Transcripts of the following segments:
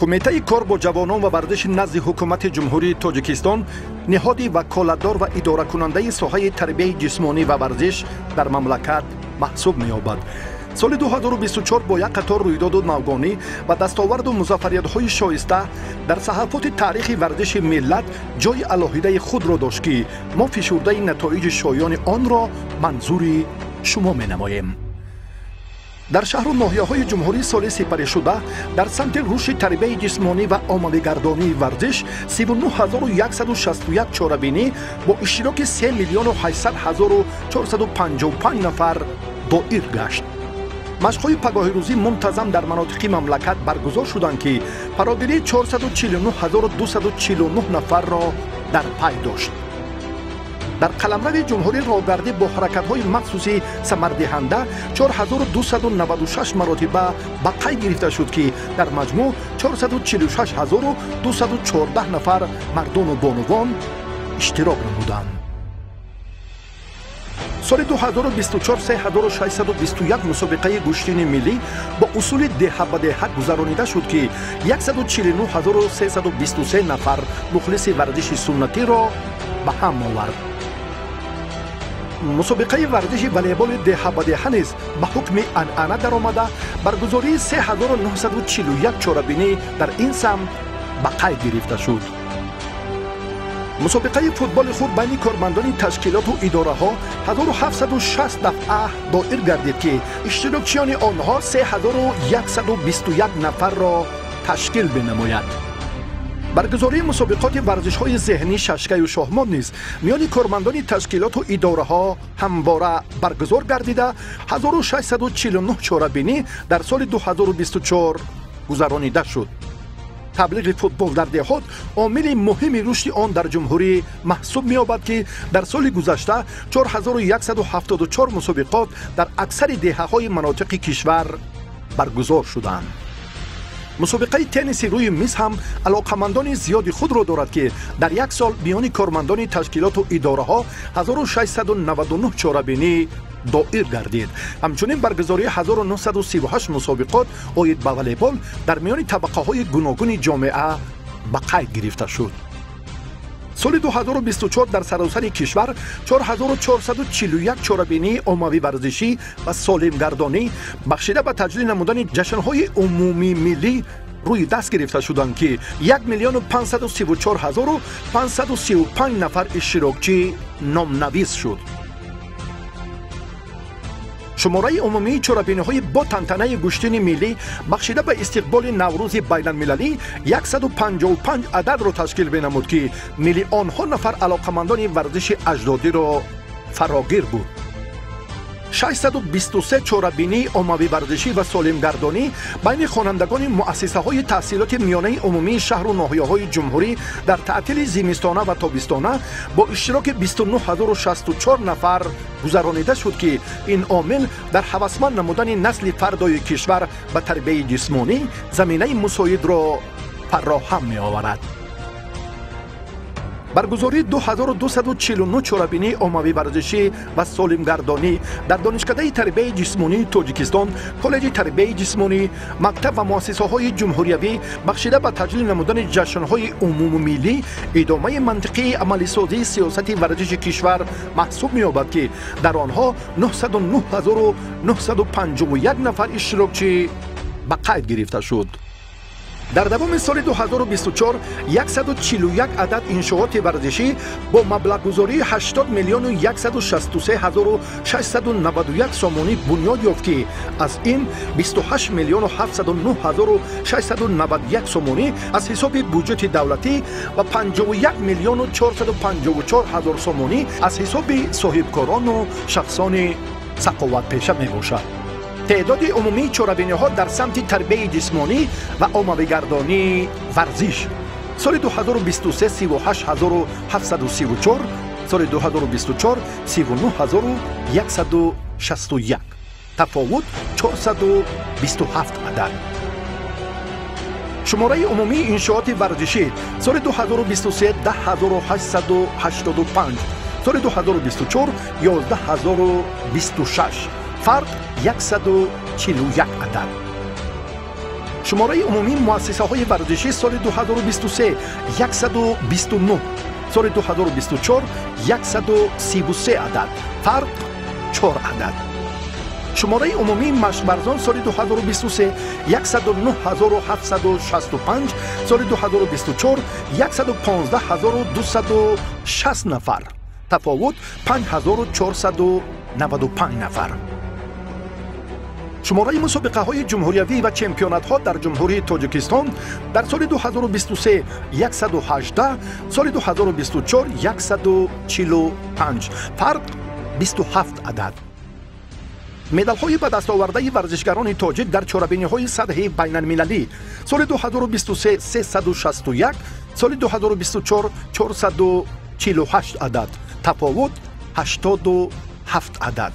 Кумитаи кор бо ҷавонон ва варзиши назди ҳукумати Ҷумҳурии Тоҷикистон ниҳоди ваколатдор ва идоракунандаи соҳаи тарбияи ҷисмонӣ ва варзиш дар мамлакат маҳсуб меёбад. Соли 2024 бо як қатор рӯйдоду навгонӣ ва дастоварду музаффариятҳои шоиста дар саҳафоти таърихи варзиши миллат ҷои алоҳидаи худро дошт, ки мо фишурдаи натоиҷи шоёни онро манзури шумо менамоем. Дар шаҳру ноҳияҳои ҷумҳурӣ соли сипаришуда дар самти рушди тарбияи ҷисмонӣ ва оммавигардонии варзиш 39161 чорабинӣ бо иштироки 3 800 455 нафар доир гашт. Машқҳои пагоҳирӯзӣ мунтазам дар манотиқи мамлакат баргузор шуданд, ки фарогирии 449 249 нафарро дар пай дошт. Дар қаламрави ҷумҳурӣ роҳгардӣ бо ҳаракатҳои махсуси самардиҳанда 4296 маротиба ба қайд гирифта шуд, ки дар маҷмӯъ 446 214 нафар мардону бонувон иштирок намуданд. Соли 2024 3621 мусобиқаи гӯштини миллӣ бо усули деҳа ба деҳа гузаронида шуд, ки 149 323 нафар мухлиси варзиши суннатиро ба ҳам овард. Мусобиқаи варзиши волейболи деҳа ба деҳа низ ба ҳукми анъана даромада, баргузории 3941 чорабинӣ дар ин самт ба қайд гирифта шуд. Мусобиқаи футболи хурд байни кормандони ташкилоту идораҳо 1760 дафъа доир гардид, ки иштирокчиёни онҳо 3121 нафарро ташкил менамояд. Баргузории мусобиқоти варзишҳои зеҳнӣ, шашкаю шоҳмот низ миёни кормандони ташкилоту идораҳо ҳамвора баргузор гардида, 1649 чорабинӣ дар соли 2024 гузаронида шуд. Таблиғи футбол дар деҳот омили муҳими рушди он дар ҷумҳурӣ маҳсуб меёбад, ки дар соли гузашта 4174 мусобиқот дар аксари деҳаҳои манотиқи кишвар баргузор шуданд. Мусобиқаи тенниси рӯи миз ҳам алоқамандони зиёди худро дорад, ки дар як сол миёни кормандони ташкилоту идораҳо 1699 чорабинӣ доир гардид. Ҳамчунин баргузории 1938 мусобиқот оид ба волейбол дар миёни табақаҳои гуногуни ҷомеа ба қайд гирифта шуд. Соли 2024 дар саросари кишвар 4441 чорабинии оммавӣ варзишӣ ва солимгардонӣ бахшида ба таҷлил намудани ҷашнҳои умумимиллӣ рӯи даст гирифта шуданд, ки 1 534 535 нафар иштирокчӣ номнавис шуд. Шумораи умумии чорабиниҳои бо тантанаи гӯштини миллӣ бахшида ба истиқболи Наврӯзи байналмилалӣ 155 ададро ташкил менамуд, ки миллионҳо нафар алоқамандони варзиши аҷдодиро фарогир буд. 623 чорабинии оммавӣ варзишӣ ва солимгардонӣ байни хонандагони муассисаҳои таҳсилоти миёнаи умумии шаҳру ноҳияҳои ҷумҳурӣ дар таътили зимистона ва тобистона бо иштироки 29064 нафар гузаронида шуд, ки ин омил дар ҳавасманд намудани насли фардои кишвар ба тарбияи ҷисмонӣ заминаи мусоидро фароҳам меоварад. Баргузории 2249 чорабинии оммавӣ варзишӣ ва солимгардонӣ дар Донишкадаи тарбияи ҷисмонии Тоҷикистон, Коллеҷи тарбияи ҷисмонӣ, мактаб ва муассисаҳои ҷумҳуриявӣ бахшида ба таҷлил намудани ҷашнҳои умумимиллӣ идомаи мантиқии амалисозии сиёсати варзиши кишвар маҳсуб меёбад, ки дар онҳо 909 951 нафар иштирокчӣ ба қайд гирифта шуд. Дар давоми соли 2024 141 адад иншооти варзишӣ бо маблағгузории 80 миллиону 163 691 сомонӣ бунёд ёфт, ки аз ин 28 миллиону 709 691 сомонӣ аз ҳисоби буҷети давлатӣ ва 51 миллиону 454 ҳазор сомонӣ аз ҳисоби соҳибкорону шахсони сақоватпеша мебошад. Теъдоди умумии чорабиниҳо дар самти тарбияи ҷисмонӣ ва оммавигардонии варзиш соли 2023 38734, соли 2024 39161, тафовут 427 адад. Шумораи умумии иншооти варзишӣ соли 2023 10885, соли 2024 11026, фарқ 141 адад. Шумораи умумии муассисаҳои варзишӣ соли 2023 129, соли 2024 133 адад, фарқ 4 адад. Шумораи умумии машқварзон соли 2023 109765, соли 2024 115260 нафар, тафовут 5495 нафар. Шумораи мусобиқаҳои ҷумҳуриявӣ ва чемпионатҳо дар Ҷумҳурии Тоҷикистон дар соли 2023 118, соли 2024 145, фарқ 27 адад. Медалҳои ба дастовардаи варзишгарони тоҷик дар чорабиниҳои сатҳи байналмилалӣ соли 2023 361, соли 2024 448 адад, тафовут 87 адад.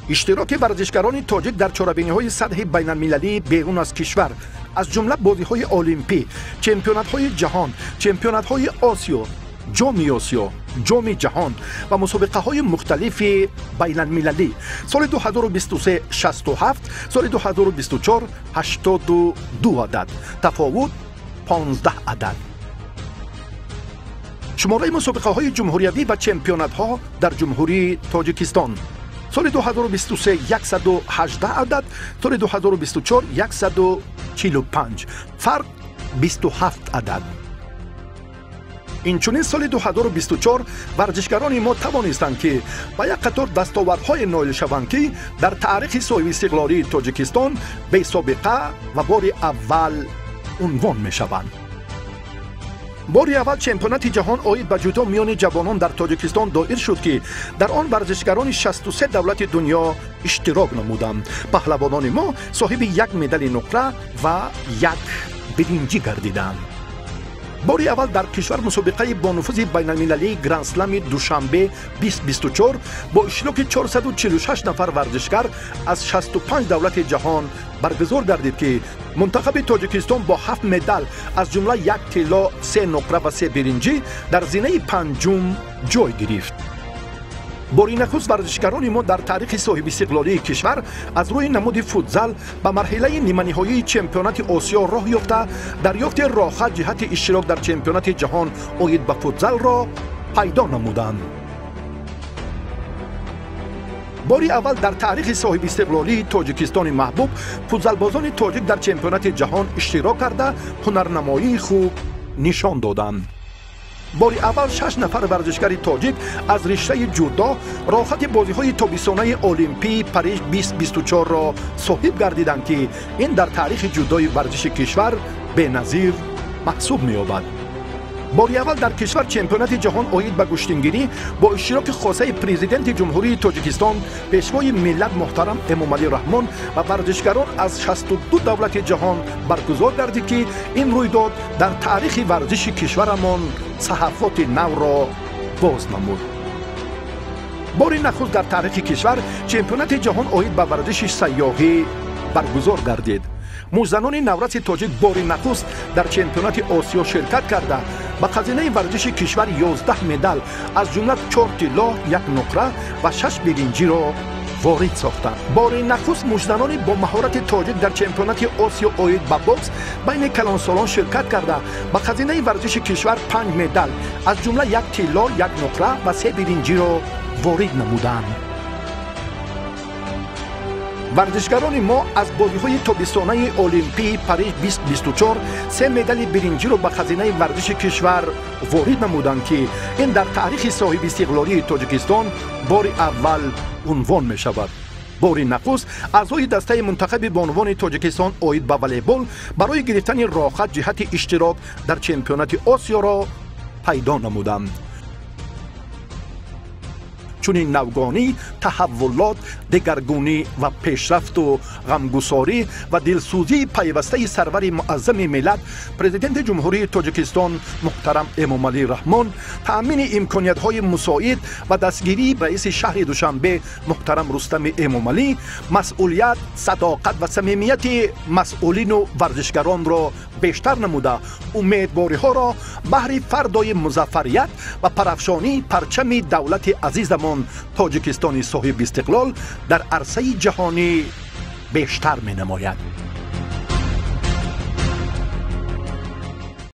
Иштироки варзишгарони тоҷик дар чорабиниҳои сатҳи байналмилалии берун аз кишвар, аз ҷумла бозиҳои олимпӣ, чемпионатҳои ҷаҳон, чемпионатҳои Осиё, Ҷоми Осиё, Ҷоми ҷаҳон ва мусобиқаҳои мухталифи байналмилалӣ соли 2023 67, соли 2024 82 адад, тафовут 15 адад. Шумораи мусобиқаҳои ҷумҳуриявӣ ва чемпионатҳо дар Ҷумҳурии Тоҷикистон соли 2023 118 адад, соли 2024 145, фарқ 27 адад. Инчунин соли 2024 варзишгарони мо тавонистанд, ки ба як қатор дастовардҳое ноил шаванд, ки дар таърихи соҳибистиқлолии Тоҷикистон бесобиқа ва бори аввал унвон мешаванд. Бори аввал чемпионати ҷаҳон оид ба ҷудо миёни ҷавонон дар Тоҷикистон доир шуд, ки дар он варзишгарони 63 давлати дунё иштирок намуданд. Паҳлавонони мо соҳиби як медали нуқра ва як биринҷӣ гардиданд. Бори аввал дар кишвар мусобиқаи бонуфузи байналмилалии Грандслами Душанбе 2024 бо иштироки 446 нафар варзишгар аз 65 давлати ҷаҳон баргузор гардид, ки мунтахаби Тоҷикистон бо 7 медал, аз ҷумла як тилло, 3 нуқра ва 3 биринҷӣ дар зинаи панҷум ҷой гирифт. Бори нахуст варзишгарони мо дар таърихи соҳибистиқлолии кишвар аз рӯи намуди футзал ба марҳилаи ниманиҳоии чемпионати Осиё роҳ ёфта, дарёфти роҳхат ҷиҳати иштирок дар чемпионати ҷаҳон оид ба футзалро пайдо намуданд. Бори аввал дар таърихи соҳибистиқлолии Тоҷикистони маҳбуб футзалбозони тоҷик дар чемпионати ҷаҳон иштирок карда, ҳунарнамоии хуб нишон доданд. Бори аввал 6 нафар варзишгари тоҷик аз риштаи ҷудо роҳхати бозиҳои тобистонаи олимпии Париж 2024-ро соҳиб гардиданд, ки ин дар таърихи ҷудои варзиши кишвар беназир маҳсуб меёбад. Бори аввал дар кишвар чемпионати ҷаҳон оид ба гӯштингирӣ бо иштироки хосаи президенти Ҷумҳурии Тоҷикистон, пешвои миллат муҳтарам Эмомалӣ Раҳмон ва варзишгарон аз 62 давлати ҷаҳон баргузор гардид, ки ин рӯйдод дар таърихи варзиши кишварамон саҳафоти навро боз намуд. Бори нахуст дар таърихи кишвар чемпионати ҷаҳон оид ба варзиши сайёҳӣ баргузор гардид. Муштзанони навраси тоҷик бори нахуст дар чемпионати Осиё ширкат карда, ба хазинаи варзиши кишвар 11 медал, аз ҷумла 4 тилло, 1 нуқра ва 6 биринҷиро ворид сохтанд. Бори нахуст муштзанони бо маҳорати тоҷик дар чемпионати Осиё оид ба бокс байни калонсолон ширкат карда, ба хазинаи варзиши кишвар 5 медал, аз ҷумла 1 тилло, 1 нуқра ва 3 биринҷиро ворид намуданд. Варзишгарони мо аз бозиҳои тобистонаи олимпии Париж 2024 3 медали биринҷиро ба хазинаи варзиши кишвар ворид намуданд, ки ин дар таърихи соҳибистиқлолии Тоҷикистон бори аввал унвон мешавад. Бори нахуст аъзои дастаи мунтахаби бонувони Тоҷикистон оид ба волейбол барои гирифтани роҳхат ҷиҳати иштирок дар чемпионати Осиёро пайдо намуданд. Чунин навгонӣ, таҳаввулот, дигаргунӣ ва пешрафту ғамгусорӣ ва дилсӯзии пайвастаи сарвари муаззами миллат, президенти Ҷумҳурии Тоҷикистон муҳтарам Эмомалӣ Раҳмон, таъмини имкониятҳои мусоид ва дастгирии раиси шаҳри Душанбе муҳтарам Рустами Эмомалӣ, масъулият, садоқат ва самимияти масъулину варзишгаронро бештар намуда, умедвориҳоро баҳри фардои музаффарият ва парафшонии парчами давлати азизамон Тоҷикистони соҳибистиқлол дар арсаи ҷаҳонӣ бештар менамояд.